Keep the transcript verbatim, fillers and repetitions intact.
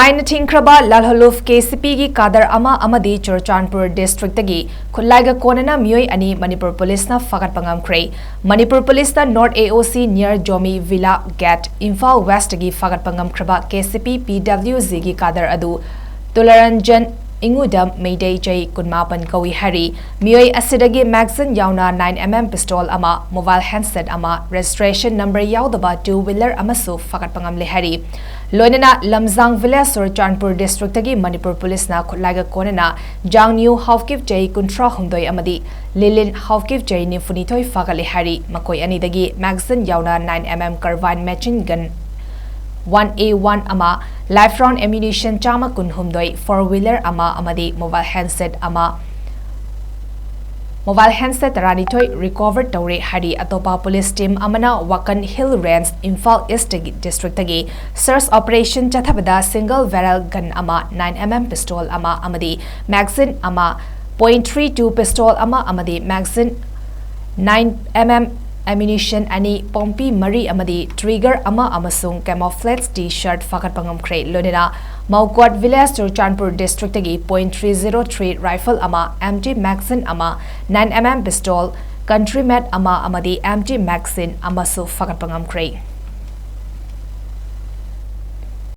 ꯑꯥꯏꯟꯅ ꯊꯤꯡꯈ꯭ꯔꯕ ꯂꯥꯜꯍꯧꯂꯨꯞ K C ꯄꯤꯒꯤ ꯀꯥꯗꯔ ꯑꯃ ꯑꯃꯗꯤ ꯆꯨꯔꯆꯥꯟꯄꯨꯔ ꯗꯤꯁꯇ꯭ꯔꯤꯛꯇꯒꯤ ꯈꯨꯠꯂꯥꯏꯒ ꯀꯣꯟꯅꯅ ꯃꯤꯑꯣꯏ ꯑꯅꯤ ꯃꯅꯤꯄꯨꯔ ꯄꯨꯂꯤꯁꯅ ꯐꯥꯒꯠꯄ ꯉꯝꯈ꯭ꯔꯦ꯫ ꯃꯅꯤꯄꯨꯔ ꯄꯨꯂꯤꯁꯅ north A O C near Zomi villa gate, Imphal ꯋꯦꯁꯇꯒꯤ ꯐꯥꯒꯠꯄ ꯉꯝꯈ꯭ꯔꯕ ꯀꯦ ꯁꯤ ꯄꯤ ꯄꯤ ꯗꯕ꯭ꯂꯤꯎ ꯖꯤꯒꯤ ꯀꯥꯗꯔ ꯑꯗꯨ ꯇꯨꯂꯔꯟꯖꯟ ꯏꯉꯨꯗꯝ, ꯃꯩꯗꯩ, ꯆꯍꯤ ꯀꯨꯟꯃꯥꯄꯟ ꯀꯧꯏ ꯍꯥꯏꯔꯤ꯫ ꯃꯤꯑꯣꯏ ꯑꯁꯤꯗꯒꯤ ꯃꯦꯒꯥꯖꯤꯟ ꯌꯥꯎꯅ ꯅꯥꯏꯟ ꯑꯦꯝ ꯑꯦꯝ ꯄꯤꯁꯇꯣꯜ ꯑꯃ, ꯃꯣꯕꯥꯏꯜ ꯍꯦꯟꯗꯁꯦꯠ ꯑꯃ, ꯔꯦꯖꯤꯁꯇ꯭ꯔꯦꯁꯟ ꯅꯝꯕꯔ ꯌꯥꯎꯗꯕ ꯇꯨ ꯋꯤꯂꯔ ꯑꯃꯁꯨ ꯐꯥꯒꯠꯄ ꯉꯝꯂꯦ ꯍꯥꯏꯔꯤ꯫ ꯂꯣꯏꯅꯅ ꯂꯝꯖꯥꯡ ꯚꯤꯂꯦꯖ, ꯆꯨꯔꯆꯥꯟꯄꯨꯔ ꯗꯤꯁꯇ꯭ꯔꯤꯛꯇꯒꯤ ꯃꯅꯤꯄꯨꯔ ꯄꯨꯂꯤꯁꯅ ꯈꯨꯠꯂꯥꯏꯒ ꯀꯣꯟꯅꯅ ꯖꯥꯡꯅ꯭ꯌꯨ ꯍꯥꯎꯀꯤꯞ, ꯆꯍꯤ ꯀꯨꯟꯊ꯭ꯔꯥ ꯍꯨꯝꯗꯣꯏ ꯑꯃꯗꯤ ꯂꯤꯂꯤꯟ ꯍꯥꯎꯀꯤꯞ, ꯆꯍꯤ ꯅꯤꯐꯨ ꯅꯤꯊꯣꯏ ꯐꯥꯒꯠꯂꯦ ꯍꯥꯏꯔꯤ꯫ ꯃꯈꯣꯏ ꯑꯅꯤꯗꯒꯤ ꯃꯦꯒꯥꯖꯤꯟ ꯌꯥꯎꯅ nine M M carbine machine gun one A one ꯑꯃ, ꯂꯥꯏꯐ ꯔꯥꯎꯟ ꯑꯦꯃ꯭ꯌꯨꯅꯤꯁꯟ ꯆꯥꯝꯃ ꯀꯨꯟꯍꯨꯝꯗꯣꯏ, ꯐꯣꯔ ꯋꯤꯂꯔ ꯑꯃ ꯑꯃꯗꯤ ꯃꯣꯕꯥꯏꯜ ꯍꯦꯟꯗꯁꯦꯠ ꯑꯃ, ꯃꯣꯕꯥꯏꯜ ꯍꯦꯟꯗꯁꯦꯠ ꯇꯔꯥꯅꯤꯊꯣꯏ ꯔꯤꯀꯣꯚꯔ ꯇꯧꯔꯦ ꯍꯥꯏꯔꯤ꯫ ꯑꯇꯣꯞꯄ ꯄꯨꯂꯤꯁ ꯇꯤꯝ ꯑꯃꯅ ꯋꯥꯀꯟ ꯍꯤꯜ ꯔꯦꯟꯖ, ꯏꯝꯐꯥꯜ ꯏꯁꯇꯒꯤ, ꯗꯤꯁꯇ꯭ꯔꯤꯛꯇꯒꯤ ꯁꯔꯆ ꯑꯣꯄꯔꯦꯁꯟ ꯆꯠꯊꯕꯗ ꯁꯤꯡꯒꯜ ꯕꯦꯔꯦꯜ ꯒꯟ ꯑꯃ, ꯅꯥꯏꯟ ꯑꯦꯝ ꯑꯦꯝ ꯄꯤꯁꯇꯣꯜ ꯑꯃ ꯑꯃꯗꯤ ꯃꯦꯒꯥꯖꯤꯟ ꯑꯃ, ꯄꯣꯏꯟꯠ ꯊ꯭ꯔꯤ ꯇꯨ ꯄꯤꯁꯇꯣꯜ ꯑꯃ ꯑꯃꯗꯤ ꯃꯦꯒꯥꯖꯤꯟ ꯅꯥꯏꯟ ꯑꯦꯝ ꯑꯦꯝ ꯑꯦꯃ꯭ꯌꯨꯅꯤꯁꯟ ꯑꯅꯤ, ꯄꯣꯝꯄꯤ ꯃꯔꯤ ꯑꯃꯗꯤ ꯇ꯭ꯔꯤꯒꯔ ꯑꯃ ꯑꯃꯁꯨꯡ ꯀꯦꯃꯣꯐ꯭ꯂꯦꯖ ꯇꯤ ꯁꯔꯠ ꯐꯥꯒꯠꯄ ꯉꯝꯈ꯭ꯔꯦ꯫ ꯂꯣꯏꯅꯅ ꯃꯧꯀꯣꯠ ꯚꯤꯂꯦꯖ, ꯆꯨꯔꯆꯥꯟꯄꯨꯔ ꯗꯤꯁꯇ꯭ꯔꯤꯛꯇꯒꯤ point three zero three rifle ꯑꯃ, ꯑꯦꯝꯇꯤ ꯃꯦꯒꯥꯖꯤꯟ ꯑꯃ, nine M M pistol, country made ꯑꯃ ꯑꯃꯗꯤ ꯑꯦꯝꯇꯤ ꯃꯦꯒꯥꯖꯤꯟ ꯑꯃꯁꯨ ꯐꯥꯒꯠꯄ ꯉꯝꯈ꯭ꯔꯦ꯫